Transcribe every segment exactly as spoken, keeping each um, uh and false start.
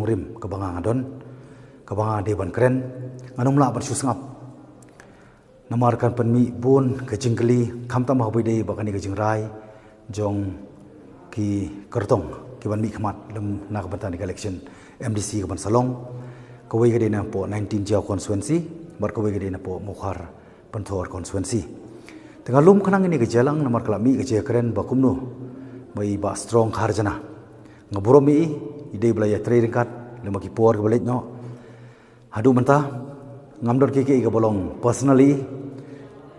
rim kaba nga nga don, kaba nga dei ban kren, ngan ym lah ban shu sngap. Namar kan pynmih bun ka jingkylli, khamtam ha kaba dei ba kane ka jingrai jong ki kyrtong ki ban mih khmat lem na ka bynta kane ka election M D C ka ban sa long. Kawei ka dei na poh nineteen Jaïaw constituency, bad kawei ka dei na poh Mawkhar Pynthor constituency. Te nga lum khnang ïa kane ka jingïalang namar ka la mih ka jingkren ba kumno ba i Bah Strong Kharjana, nga burom ïa i, i dei ba la ïatrei ryngkat lem bad ki por kiba leit noh. Haduh mynta ngam don kiei kiei kaba long personally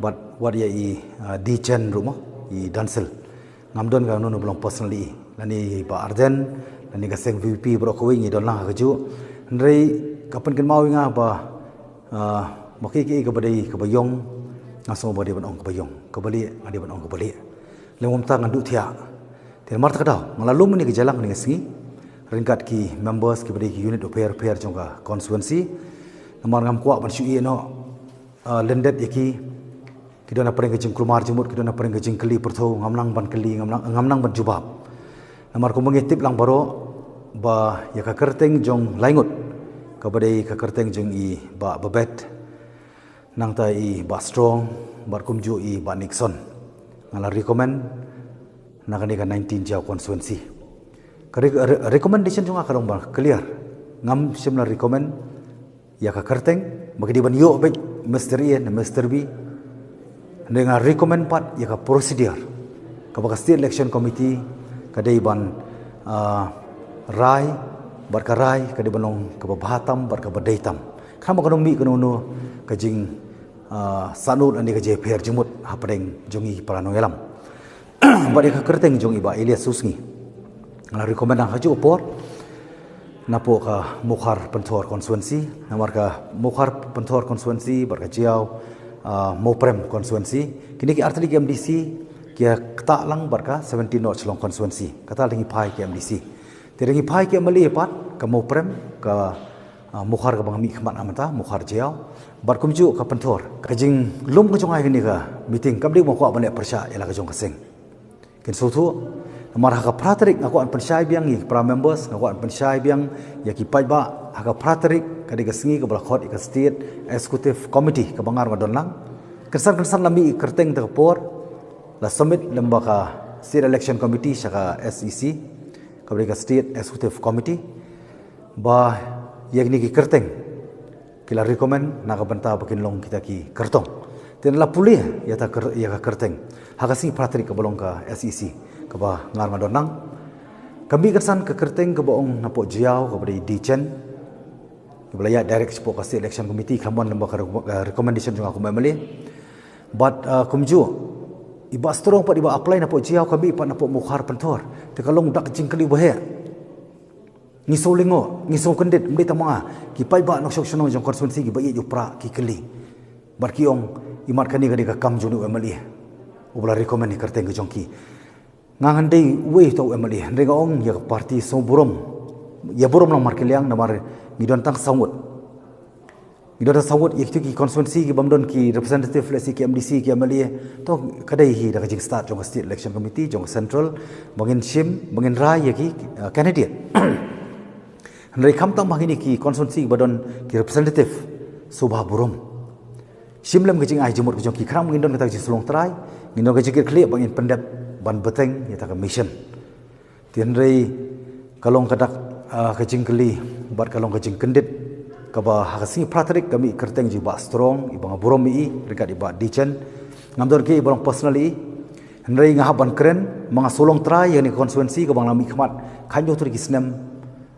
bad wat ïa i, ah, Dichen ruh mo, i Dhansil. Ngam don kano kano ba long personally, lane i Bah Ardent, lane ka seng V P baroh kawei ngi don lang ha kajuh. Hynrei ka pynkynmaw ïa nga ba, ah, ma kiei kiei kaba dei kaba ïong, nga sngew ba dei ban ong kaba ïong, kaba lieh nga dei ban ong kaba lieh. Lymda kumta ngan duh thiah. Te namar kata ka daw nga la lum ïa kane ka jingïalang kane ka sngi ryngkat ki members kiba dei ki unit bapher bapher jong ka constituency. Namar ngam kwah ban shu ïeh noh, ah, lyndet ïa ki, ki don hapdeng ka jingkulmar jingmut, ki don hapdeng ka jingkylli pyrthew, ngam nang ban kylli, ngam nang, ngam nang ban jubab. Namar kumba ngi tip lang baroh ba ïa ka kyrteng jong lai ngut, kaba dei ka kyrteng jong i Bah Babet, nangta i Bah Strong, bad kumjuh i Bah Nixon, nga la recommend na kane ka nineteen Jaïaw constituency. Ka re-, re-, recommendation jong nga ka long ba clear. Ngam shym la recommend ïa ka kyrteng ba ka dei ban ïoh beit Mister A ne Mister B. Hynrei nga recommend pat ïa ka procedure kaba ka State Election Committee ka dei ban, ah, rai, bad ka rai ka dei ban long kaba bha tam bad kaba dei tam. Khnang ba kan ym mih kano kano ka jing, ah, sahnud lane ka jingpher jingmut hapdeng jong ngi ki para nongïalam. Bad ïa ka kyrteng jong i Bah Elias Susngi nga la recommend ha kajuh ka por na poh ka Mawkhar Pynthor constituency, namar ka Mawkhar Pynthor constituency bad ka Jaïaw, ah, Mawprem constituency, kine ki artylli ki M D C ki ïa ktah lang bad ka seventeen North Shillong constituency, kata dang ïa phai ki M D C. Te dang ïa phai ki M L A pat, ka Mawprem, ka, ah, Mawkhar kaba nga mih khmat mynta, Mawkhar Jaïaw, bad kumjuh ka Pynthor. Ka jinglum ka jong nga ïa kane ka meeting kam dei ba nga kwah ban leh pyrshah ïa la ka jong ka seng. Kin sngewthuh, namar ha ka phra tarik nga kwah ban pynshai biang ïa ki para members, nga kwah ban pynshai biang ïa ki paidbah, ha ka phra tarik ka dei ka sngi kaba la khot ïa ka State Executive Committee kaba nga ruh nga don lang. Kynsan kynsan la mih ïa ka kyrteng ha kata ka por, la submit lem bad ka State Election Committee sha ka S E C, kaba dei ka State Executive Committee, ba ïa kine ki kyrteng ki la recommend na ka bynta ba kin long kita ki kyrtong. Te nga la pule ïa kata ka kyr-, ïa ka kyrteng ha ka sngi phra tarik kaba long ka S E C kaba nga ruh nga don lang. Ka mih kynsan ka kyrteng kaba ong na poh Jaïaw kaba dei Dichen, kaba la ïaid direct shapoh ka State Election Committee, khlem wan lem bad ka re-, ka recommendation jong nga kum M L A. Bad, ah, kumjuh i Bah Strong pat i ba apply na poh Jaïaw, ka mih pat na poh Mawkhar Pynthor. Te ka long da ka jingkylli ba heh. Ngi sngew lyngngoh, ngi sngew kyndit, ym dei tang ma nga, ki paidbah nongshong shnong jong constituency kiba ïeit u prah ki kylli. Bad ki ong, imat kane ka dei ka kam jong une u M L A uba la recommend ïa ka kyrteng ka jong ki. Nga ngan dei uwei uta u M L A, hynrei nga ong ïa ka party sngewburom, ïa burom lang markylliang namar ngi don tang saw ngut. Ngi don tang saw ngut ïa kito ki constituency ki bym don ki representative, lehse ki M D C, ki M L A. To ka dei hi da ka jingstad jong ka State Election Committee, jong ka Central, ba ngin shim, ba ngin rai ïa ki, uh, candidate. Hynrei khamtam ha kine ki constituency ba don ki representative, sngewbha burom. Shim lem ka jingai jingmut ka jong ki, khnang ba ngin don kata ka jingslong trai, ngin don ka jingkitkhlieh ba ngin pyndep ban bteng ïa kata ka mission. Te hynrei ka long ka dak, ah, ka jingkylli bad ka long ka jingkyndit kaba ha ka sngi phra tarik ka mih kyrteng jong i Bah Strong, i ba nga burom ïa i, ryngkat i Bah Dichen. Ngam don kiei ba long personally, hynrei nga hap ban kren, ma nga shu long trai ïa kane ka constituency kaba nga la mih khmat khatñiew tylli ki snem,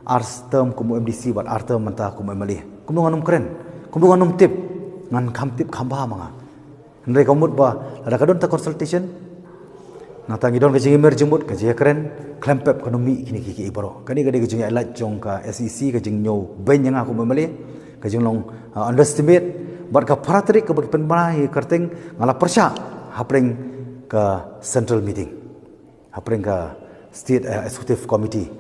ar term kum u M D C bad ar term mynta kum u M L A. Kumno ngan ym kren, kumno ngan ym tip, ngan kham tip kham bha ma nga. Hynrei ka mut ba lada ka don ta consultation, nangta ngi don ka jingïamir jingmut, ka jingïakren khlem pep, kan ym mih kine kiei kiei baroh. Kane ka dei ka jingïalait jong ka S E C, ka jingñiew beiñ ïa nga kum u M L A, ka jinglong, ah, underestimate. Bad ka phra tarik kaba ki pynbna ïa ka kyrteng, nga la pyrshah hapdeng ka central meeting, hapdeng ka State, eh, Executive Committee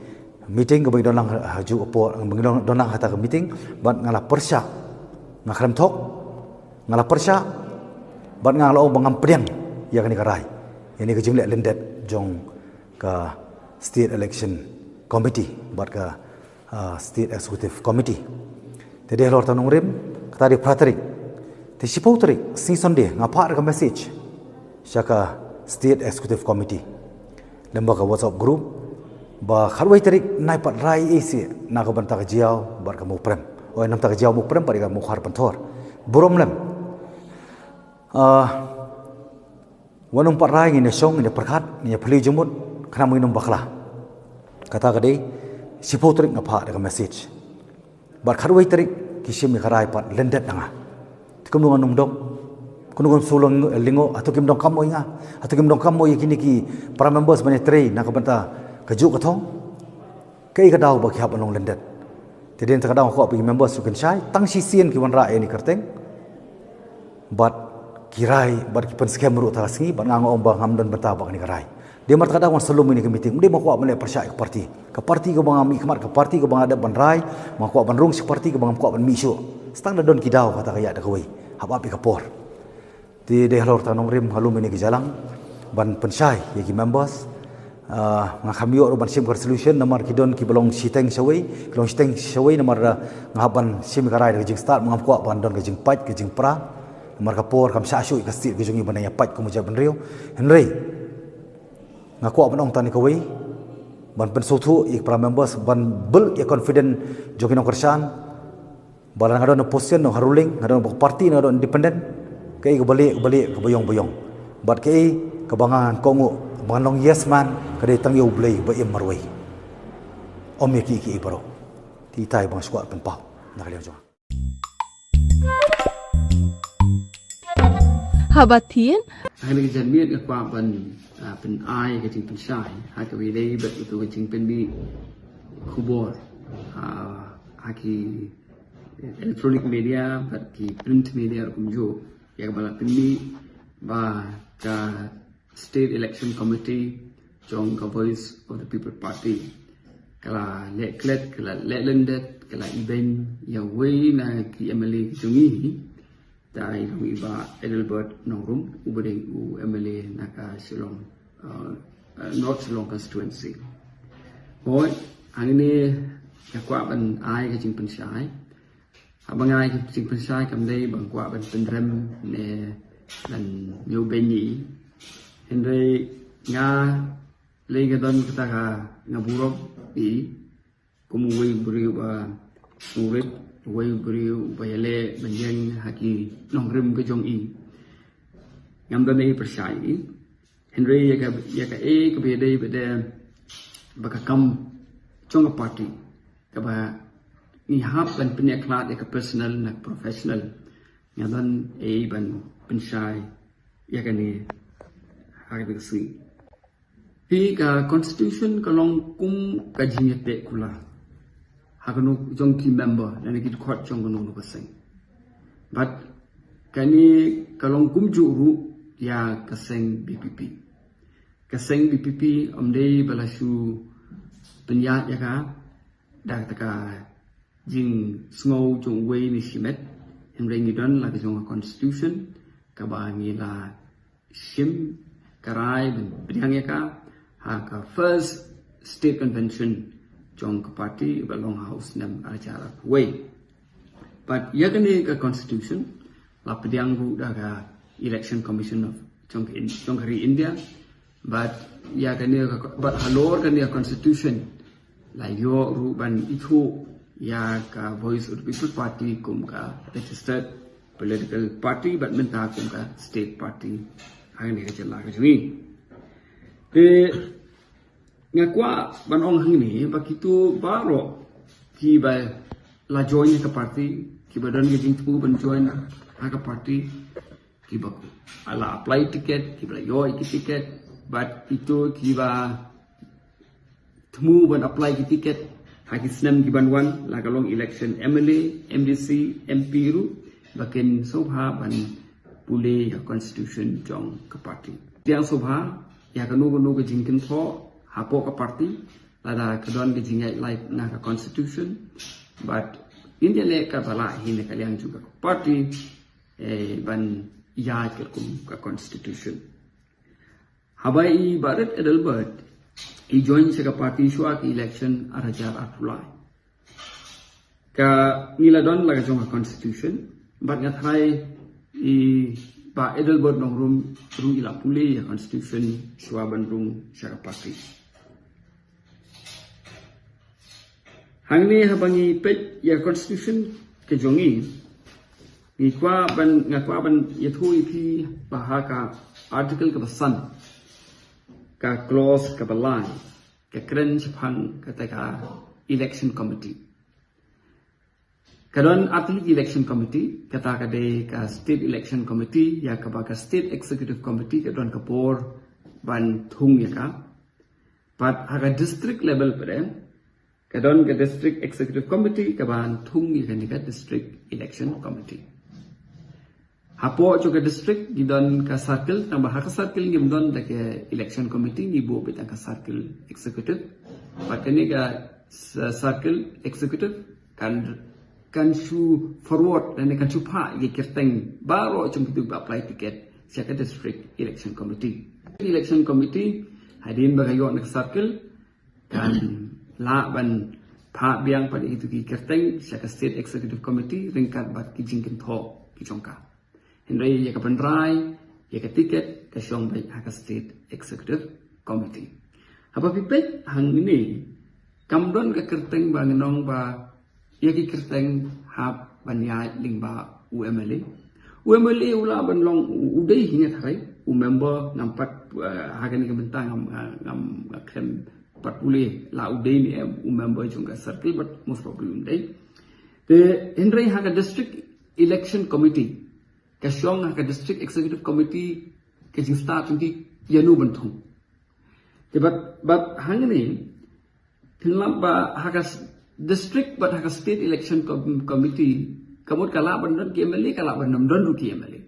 meeting kaba ngi don lang ha, ha ju apor, ba ngi don, don lang ha kata ka meeting, bad nga la pyrshah, nga khlem thok, nga la pyrshah, bad nga la ong ba ngam pdiang ïa kane ka rai, ïa kane ka jingleh lyndet jong ka State Election Committee bad ka Ah, State Executive Committee. Te dei halor ta nongrim, kata dei phra tarik. Te shiphew tarik, sngi Sunday, nga phah da ka message sha ka State Executive Committee lem bad ka WhatsApp group, ba khatwei tarik nai pat rai ei seh na ka bynta ka Jaïaw bad ka Mawprem. Oi, namar ka Jaïaw Mawprem bad ka Mawkhar Pynthor. Burom lem. Ah, wat nym pat rai, ngin ïa shong, ngin ïa pyrkhat, ngin ïa phylliew jingmut, khnang ba ngin ym bakla. Kata ka dei, shiphew tarik nga phah da ka message. Bad khatwei tarik ki shim ïa ka rai pat lyndet na nga. Te kumno ngan ym dom, kumno ngan shu lyngngoh, hato kim donkam mo ïa nga, hato kim donkam mo ïa kine ki para members ban ïatrei na ka bynta kajuh ka thong. Kaei ka daw ba ki hap ban long lyndet? Te dei na kata ka daw nga kwah ba ki members shu kynshai, tang shisien ki wanrah ïa kane ka kyrteng. Bad ki rai, bad ki pynskhem ruh ha kata ka sngi, bad nga nga ong ba ngam don bynta bad kane ka rai. Dei namar kata ka daw ngan sa lum ïa kane ka meeting, ym dei ba nga kwah ban leh pyrshah ïa ka party. Ka party kaba nga mihkhmat, ka party kaba nga dep ban rai, ba nga kwah ban rung sha ka party kaba ngam kwah ban mih shuh. Sa tang da don ki daw kata ka ïa da kawei. Hap ap ïa ka por. Te dei halor ta nongrim nga lum ïa kane ka jingïalang ban pynshai ïa ki members. Ah, nga kham ïoh ruh ban shim ka resolution namar ki don kiba long shiteng shawei, ki long shiteng shawei namar, ah, nga hap ban shim ka rai da ka jingstad, ngam kwah ban don ka jingpait, ka jingpra. Namar ka por kam shah shuh ïa ka state ka jong ngi ban ïa pait kum u jaitbynriew. Hynrei nga kwah ban ong tang ïa kawei, ban pynsngewthuh ïa ki para members, ban build ïa ka confidence jong ki nongkyrshan. Ba lada nga don opposition, nga don ruling, nga don party, nga don independent, kaei kaba leh, kaba leh, kaba ïong, ba ïong. Bad kaei kaba nga kohnguh, ba ngan long yes man, ka dei tang ïa U Blei ba im marwei. Ym ïa kiei kiei baroh. Te itai ba nga sngewkwah pynpaw na ka liang jong nga. Haba thied, Hangne ka janmiet nga kwah ban, ah, pyn-ai ka jingpynshai ha kaba ïadei bad uto ka jingpynmih khubor, ah, ha ki electronic media bad ki print media ruh kumjuh, ïa kaba la pynmih ba ka State Election Committee jong ka Voice of the People Party ka la leh klet, ka la leh lyndet, ka la ibeiñ ïa uwei na ki M L A ki jong ngi hi. Da i long i Bah Adelbert Nongrum, uba dei u M L A na ka Shillong, uh, uh, North Shillong Constituency. Hooid, hangne nga kwah ban ai ka jingpynshai. Haba nga ai ka jingpynshai kam dei ba nga kwah ban pynrem ne ban ñiewbeiñ. Hynrei nga lei nga don kata ka, nga burom i kum uwei u briew ba sngewrit, uwei u briew ba ïaleh ban ïeng ha ki nongrim ka jong i. Ngam don ei pyrshah ïa i. Hynrei ïa ka, ïa kaei kaba ïadei bad ba ka kam jong ka party kaba ngi hap ban pynïakhlad ïa ka personal na ka professional. Nga don ei ban pynshai ïa kane ha kane ka sngi. Phi, ka constitution ka long kum ka jingïateh kular ha kano jong ki member lane ki dkhot jong kano kano ka seng. Bad kane ka long kumjuh ruh ïa ka seng VPP. Ka seng VPP ym dei ba la shu pynïaid ïa ka da kata ka jingsngew jong uwei ne shimet, hynrei ngi don la ka jong ka constitution kaba ngi la shim ka rai ban pdiang ïa ka ha ka first state convention jong ka party ba long ha u snem ar hajar arphew wei. Bad ïa kane ka constitution la pdiang ruh da ka Election Commission of jong ka, jong ka ri India. Bad ïa kane ka, bad halor kane ka constitution la ïoh ruh ban ithuh ïa ka Voice of the People Party kum ka registered political party bad mynta kum ka state party hangne ka jylla ka jong ngi. Te nga kwah ban ong hangne ba kito baroh kiba la join ha ka party, kiba don ka jingthmu ban join ha ka party, kiba la apply ticket, kiba la ïoh ki ticket, bad kito kiba thmu ban apply ki ticket ha ki snem ki ban wan, la ka long election MLA, MDC, MP ruh, ba kin sngewbha ban pule ïa ka constitution jong ka party. Pdiang sngewbha ïa kano kano ka jingkynthoh hapoh ka party, lada ka don ka jingïaid lait na ka constitution, bad ngin ïaleh kaba lah hi na ka liang jong ka party, eh, ban ïaid katkum ka constitution. Haba i Bah Rit Adelbert i join sha ka party shuwa ka election ar hajar arphew lai, Ka ngi la don la ka jong ka constitution, bad nga tharai i Bah Adelbert Nongrum ruh i la pule ïa constitution shuwa ban rung sha ka party. Hangne haba ngi peit ïa constitution ka jong ngi, ngi kwah ban, nga kwah ban ïathuh ïa phi ba ha ka article kaba san, ka clause kaba lai, ka kren shaphang kata ka election committee. Ka don artylli election committee, kata ka dei ka state election committee, ïa kaba ka state executive committee ka don ka por ban thung ïa ka. Bad ha ka district level pat, ka don ka district executive committee kaban thung ïa kane ka district election committee. Hapoh jong ka district ngi don ka circle, tangba ha ka circle ngim don da ka election committee, ngi buh beit tang ka circle executive. Bad kane ka s-, circle executive kan, kan shu forward lane kan shu phah ïa ki kyrteng baroh jong kito kiba apply ticket sha ka district election committee. Election committee hadien ba ka ïoh na ka circle kan lah ban phah biang pat ïa kito ki kyrteng sha ka state executive committee ryngkat bad ki jingkynthoh ki jong ka. Hynrei ïa ka ban rai ïa ka ticket ka shong beit ha ka state executive committee. Haba phi peit hangne, kam don ka kyrteng ba ngan ong ba ïa ki kyrteng hap ban ïaid lyngba u MLA. U MLA u lah ban long u, u dei hi nga tharai u member, ngam pat, eh, ha kane ka bynta ngam, ngam, ngam khlem pat pule la u dei ne em u member jong ka circle, but most probably um dei. Te hynrei ha ka district election committee, ka shong ha ka district executive committee, ka jingstad jong ki ïa no ban thung. Te bad, bad hangne phin lap ba ha ka s-, district bad ha ka state election com-, committee, ka mut ka lah ban don ki MLA, ka lah ban ym don ruh ki MLA.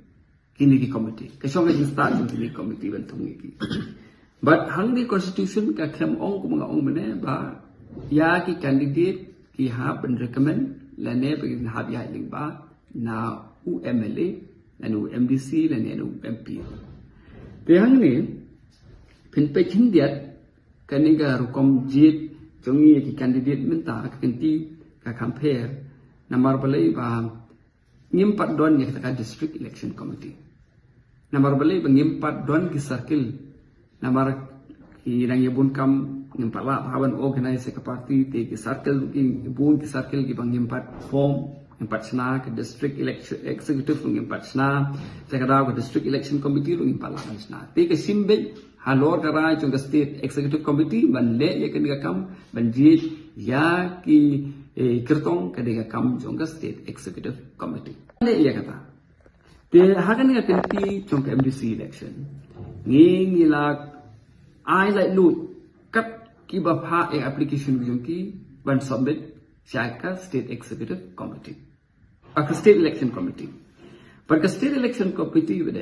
Kine ki committee, ka shong ka jingstad jong kine ki committee ban thung ïa ki. Bad hangne constitution ka khlem ong, kumba nga ong mynne, ba ïa ki candidate ki hap ban recommend lane ba kin hap ïaid lyngba na u MLA lane u MDC lane u MP. Te hangne phin peit khyndiat kane ka rukom jied jong ngi ïa ki candidate mynta, ka kynti ka kham pher. Namar balei? Ba ngim pat don ïa kata ka district election committee. Namar balei? Ba ngim pat don ki circle. Namar ki dang ïa bun kam, ngim pat lah ban organize ka party, te ki circle ki bun, ki circle kiba ngim pat form, ngim pat shna, ka district election executive ngim pat shna, te ka daw ka district election committee ruh ngim pat lah ban shna. Te ka shim beit halor ka rai jong ka state executive committee ban leh ïa kane ka kam, ban jied ïa ki, eh, kyrtong, ka dei ka kam jong ka state executive committee. Leh ïa kata. Te ha kane ka kynti jong ka MDC election, ngi, ngi la ai laitluid kat kiba phah ïa application jong ki ban submit sha ka state executive committee, ah, ka state election committee. Bad ka state election committee bad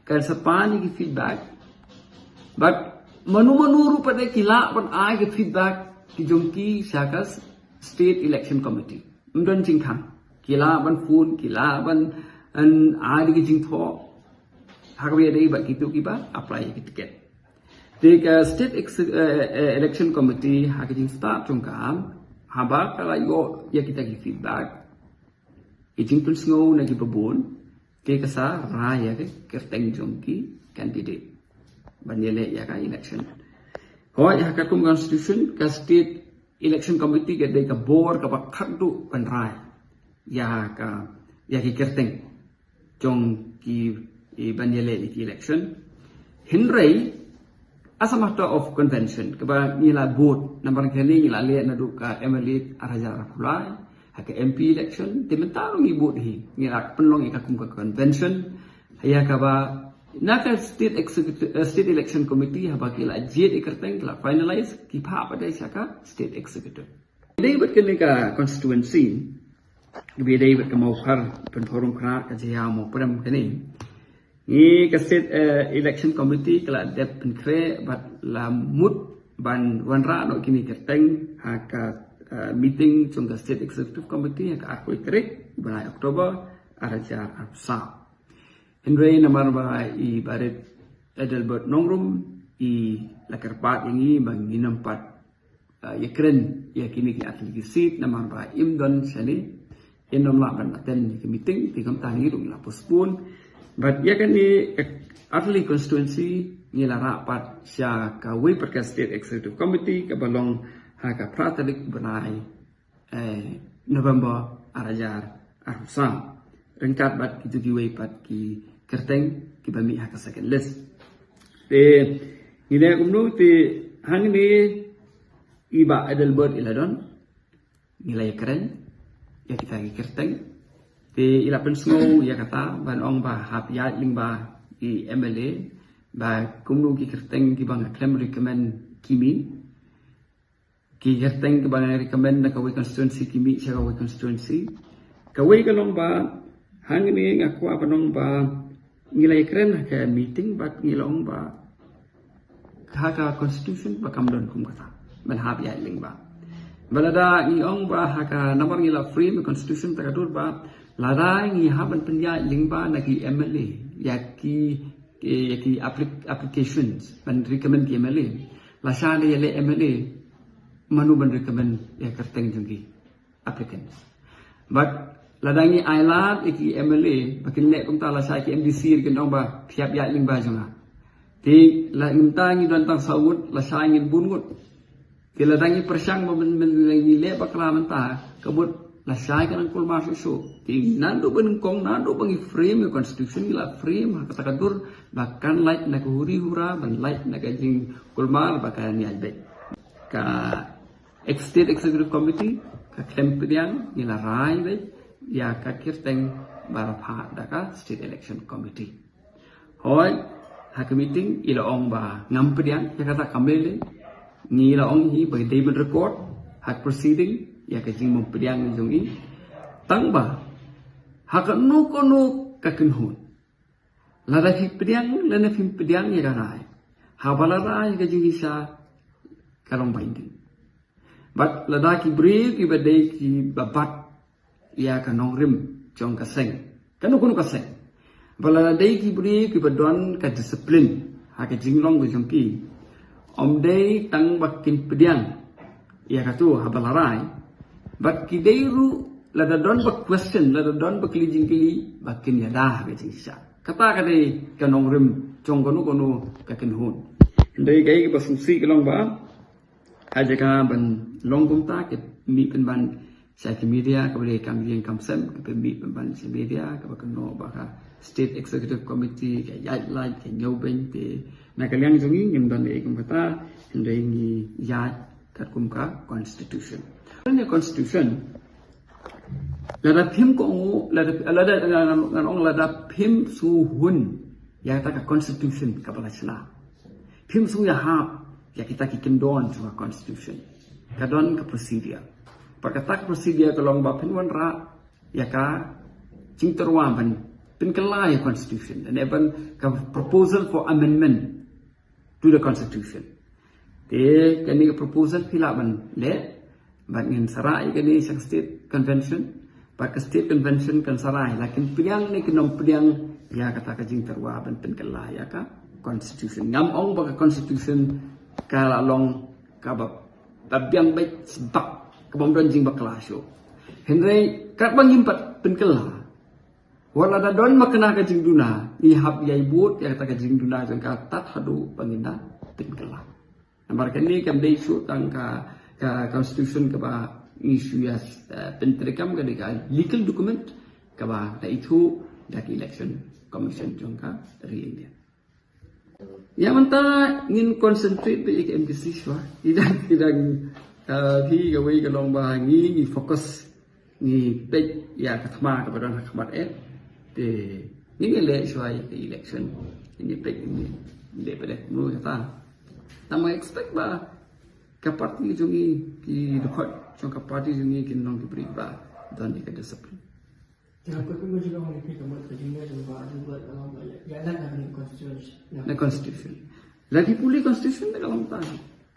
kan sa pan ïa ki feedback. Bad mano mano ruh pat ki lah ban ai ki feedback ki jong ki sha ka state election committee. Ym don jingkhang. Ki lah ban phone, ki lah ban, an, ai ki jingthoh ha kaba ïadei bad kito kiba apply ïa ki ticket. Te ka state ex-, eh, eh, election committee ha ka jingstad jong ka, haba ka la ïoh ïa kita ki feedback, ki jingpynsngew na kiba bun, te ka sa rai ïa ka kyrteng jong ki candidate ban ïaleh ïa ka election. Hooid, ha ka kum constitution, ka state election committee ka dei ka bor kaba khatduh ban rai ïa ka, ïa ki kyrteng jong ki, i, ban ïaleh ïa ki election. Hynrei as a matter of convention, kaba ngi la vote, namar kane ngi la leh naduh ka MLA arhajar arphew lai, ha ka MP election, te mynta ruh ngi vote hi, ngi la pynlong ïa ka kum ka convention, ïa kaba na ka state executive, eh, state election committee, haba ki la jied ïa ka kyrteng, ki la finalize, ki phah pat sha ka state executive. Dei bad kane ka constituency, dei bad ka Mawphar, Pynthorumkhrah, ka Jaiaw Mawprem kane. Ngi ka state, eh, election committee ka la dep pynkhreh bad la mut ban wanrah noh kine ki kyrteng ha ka, eh, meeting jong ka state executive committee ha ka arphew tarik bnai October arhajar arphew saw. Hynrei namar ba i Barit Adelbert Nongrum i la kyrpad ïa ngi ba ngin ym pat uh, ïakren ïa kine ki artylli ki seat namar ba im don shane, im nym lah ban attend ïa ki meeting, te kumta ngi ruh ngi la postpone. But ïa kane ka artylli constituency ngi la rah pat sha kawei pat ka State Executive Committee kaba long ha ka phra tarik bnai, eh, November ar hajar arphew saw, ryngkat bad kito kiwei pat ki kyrteng kiba mih ha ka second list. Te ngi leh kumno, te hangne i Bah Adelbert i la don, ngi la ïakren ïa kita ki kyrteng. Te i la pynsngew ïa kata ban ong ba hap ïaid lyngba i M L A ba kumno ki kyrteng kiba nga khlem recommend ki mih, ki kyrteng kiba nga recommend na kawei constituency ki mih sha kawei constituency. Kawei ka long ba hangne nga kwah ban ong ba ngi la ïakren ha ka meeting, bad ngi la ong ba ha ka constitution ba kam don kum kata ban hap ïaid lyngba. Ba lada ngi ong ba ha ka, namar ngi la frame constitution ta ka dur ba lada ngi hap ban pynïaid lyngba na ki M L A ïa ki, ïa ki applic-, applications ban recommend ki M L A, lashai da ïaleh M L A, mano ban recommend ïa kyrteng jong ki applicants? But lada ngi ailad ïa ki M L A ba kin leh kumta, lashai ki M D C kin ong ba phi hap ïaid lyngba jong nga. Te la mynta ngi don tang saw ngut, lashai ngin bun ngut. Te lada ngi pyrshang ba men, men, men ngi leh bakla mynta, ka mut lashai ka nang kulmar shuh shuh. Te naduh ba nyngkong, naduh ba ngi frame ïa constitution, ngi la frame ha kata ka dur ba kan lait na ka huri hura, ban lait na ka jingkulmar ba kan ïaid beit. Ka Ex-, State Executive Committee ka khlem pdiang, ngi la rai beit ïa ka kyrteng ba la phah da ka State Election Committee. Hooid, ha ka meeting i la ong ba ngam pdiang ïa kata, kam lei lei. Ngi la ong hi ba dei ban record ha ka proceeding ïa ka jingbym pdiang jong i. Tang ba ha kano kano ka kynhun, lada phi pdiang lane phim pdiang ïa ka rai, haba la rai ka jingshisha ka long binding. Bad lada ki briew kiba dei kiba bat ïa ka nongrim jong ka seng, kano kano ka seng, ba lada dei ki briew kiba don ka discipline ha ka jinglong ka jong ki, ym dei tang ba kin pdiang ïa kato haba la rai, bad ki dei ruh lada don ba question, lada don ba kylli jingkylli, ba kin ïada ha ka jingshisha. Kata ka dei ka nongrim jong kano kano ka kynhun. Hynrei kaei kaba sngewsih ka long ba ha jaka ban long kumta, ki mih pynban sha ki media, kaba dei kam ïing kam sem, kaba mih pynban sha media, kaba kynnoh ba ka State Executive Committee ka ïaid lait, ka ñiew beiñ. Te na ka liang jong ngi ngim don ei kum kata, hynrei ngi ïaid katkum ka constitution. Lane constitution, lada phim ko, lada, lada, ngan ong, lada phim sngewhun ïa kata ka constitution kaba la shna, phim sngewhun ïahap ïa kita ki kyndon jong ka constitution, ka don ka procedure. Bad kata ka procedure ka long ba phin wanrah ïa ka jingtyrwa ban pynkylla ïa constitution, lane ban ka proposal for amendment to the constitution. Te kane ka proposal phi lah ban leh, bad ngin sa rah ïa kane sha ka state convention, bad ka state convention kan sa rah ïa la kin pdiang ne kin ym pdiang ïa kata ka jingtyrwa ban pynkylla ïa ka constitution. Ngam ong ba ka constitution ka la long kaba, ba biang beit sbak, kaba ym don jingbakla shuh. Hynrei katba ngim pat pynkylla, wat lada don ma kane ka jingduna, ngi hap ïai bud ïa kata ka jingduna jong ka tad haduh ba ngin da pynkylla. Namar kane kam dei shuh tang ka, ka constitution kaba ngi shu ïa, eh, pyntreikam, ka dei ka legal document kaba la ithuh da ka Election Commission jong ka ri India. Ïa mynta ngin concentrate beit ïa ka M D C shuwa. Ki dang, ki dang, eh, phi kawei ka long ba ngi, ngi focus, ngi peit ïa ka thma kaba don ha khmat eh. Te ngin ïa leh shuwa ïa ka election. Ngin ïa peit, ngin ïa leh peit kumno kata. Tang ma expect ba ka party jong ngi, ki dkhot jong ka party jong ngi kin long ki briew ba don ïa ka discipline. Te ka kumno jong ngi phi ka mut ka jingmut jong ba, jong ba, ka long ba ïa, ïa lad na ka constitution. Na constitution. Lada phi pule constitution da ka long tang.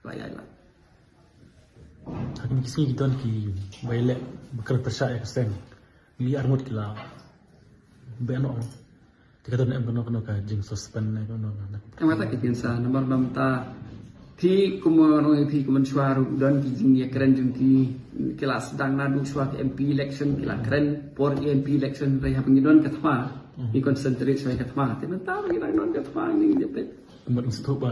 Ba ïa lad. Ha kine ki sngi ki don kiba ïaleh ba kren pyrshah ïa ka seng. Ngi arngut ki la beh noh. Te ka don em kano kano ka jingsuspend ne kano kano. Em kata ka jingsa namar ba mynta Phi kumno ïa phi kumno shuwa ruh don ki jingïakren jong phi, ki la sdang naduh shuwa ki M P election, ki la kren por ki M P election, hynrei haba ngi don ka thma, ngi concentrate shuwa ïa ka thma. Te mynta ngi dang don ka thma, ngi ïa peit. Mat ngi sngewthuh ba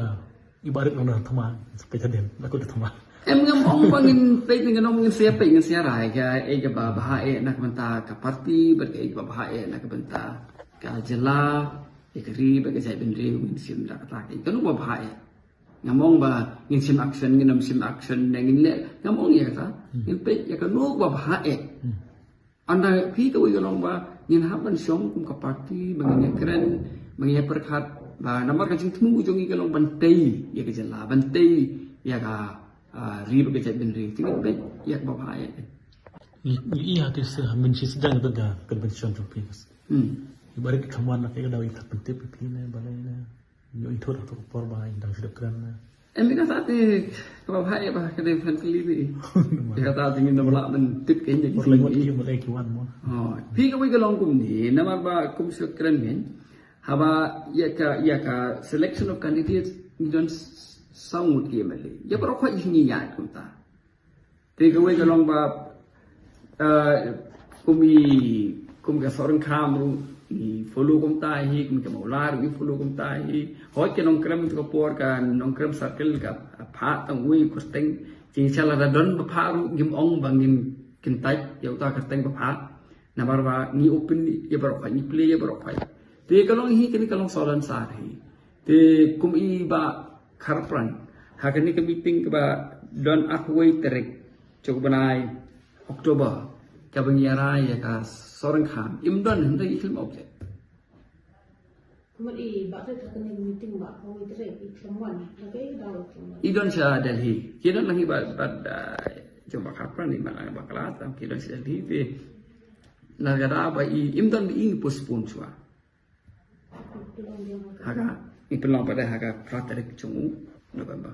i Bah Rit nang don thma, sa peit hadien, la kut thma. Em, ngam ong ba ngin peit, ngin ong ngin sa peit, ngin sa rai ka, eh, kaba bha eh na ka bynta ka party, bad ka, eh, kaba bha eh na ka bynta ka jylla, ïa ka ri bad ka jaitbynriew, ngin shim da kata ka, eh, kano ba bha eh. Ngam ong ba ngin shim action, ngin ym shim action, ne ngin leh, ngam ong ïa kata. Ngin peit ïa kano ba bha eh. Ynda phi kawei ka long ba ngin hap ban shong kum ka party ba ngin ïakren, ba ngin ïapyrkhat, ba namar ka jingthmu jong ngi ka long ban tei ïa ka jylla, ban tei ïa ka, ah, ri bad ka jaitbynriew. Te ngin peit ïa kaba bha eh. Ngi, ngi ïa te se ha mynta sdang da ka convention jong phi. Hmm. I Bah Rit ka thma na ka daw i thap pyntip phi ne balei ne. Ngi ïohi thut ha ka por ba i dang shu dep kren na. Em, ïa kata te kaba bha eh ba ka dei phan kali ni. Ïa kata te ngin da ba lah ban tip ka ïa ki. Por lai ngot ki, por lai ki wan mo. Oh, phi kawei ka long kumne, namar ba kum shu kren ngin. Haba ïa ka, ïa ka selection of candidates ngi don s-, saw ngut ki M L A. Ïa baroh khoit ngi ïaid kumta. Te kawei ka long ba, eh, kum i, kum ka Sohryngkham ruh i follow kumta hi, kum ka Mawlai ruh i follow kumta hi. Hooid ka Nongkrem tu ka por ka Nongkrem circle ka phah tang wei kyrteng. Jingshah lada don ba phah ruh ngim ong ba ngin kyntait ïa uta kyrteng ba phah. Namar ba ngi open ïa baroh khoit, ngi plie ïa baroh khoit. Te ka long hi, kane ka long saw don sar hi. Te kum i Bah Kharpran, ha kane ka meeting kaba don arphew wei tarik jong u bnai October, kaba ngi ïa rai ïa ka Sohryngkham, im don hynrei i khlem object. Kumno i Bah Rit ha kane ka meeting ba arphew wei tarik i khlem wan, ha kaei ka daw i khlem wan? I don sha Delhi. Ki don lang hi bad, bad, ah, jong Bah Kharpran, i man lang Bah Kala, tam ki don sha Delhi te. Na ka daw ba i, im don ba i postpone shuwa. Ha ka, i pynlong pat ha ka phra tarik jong u November.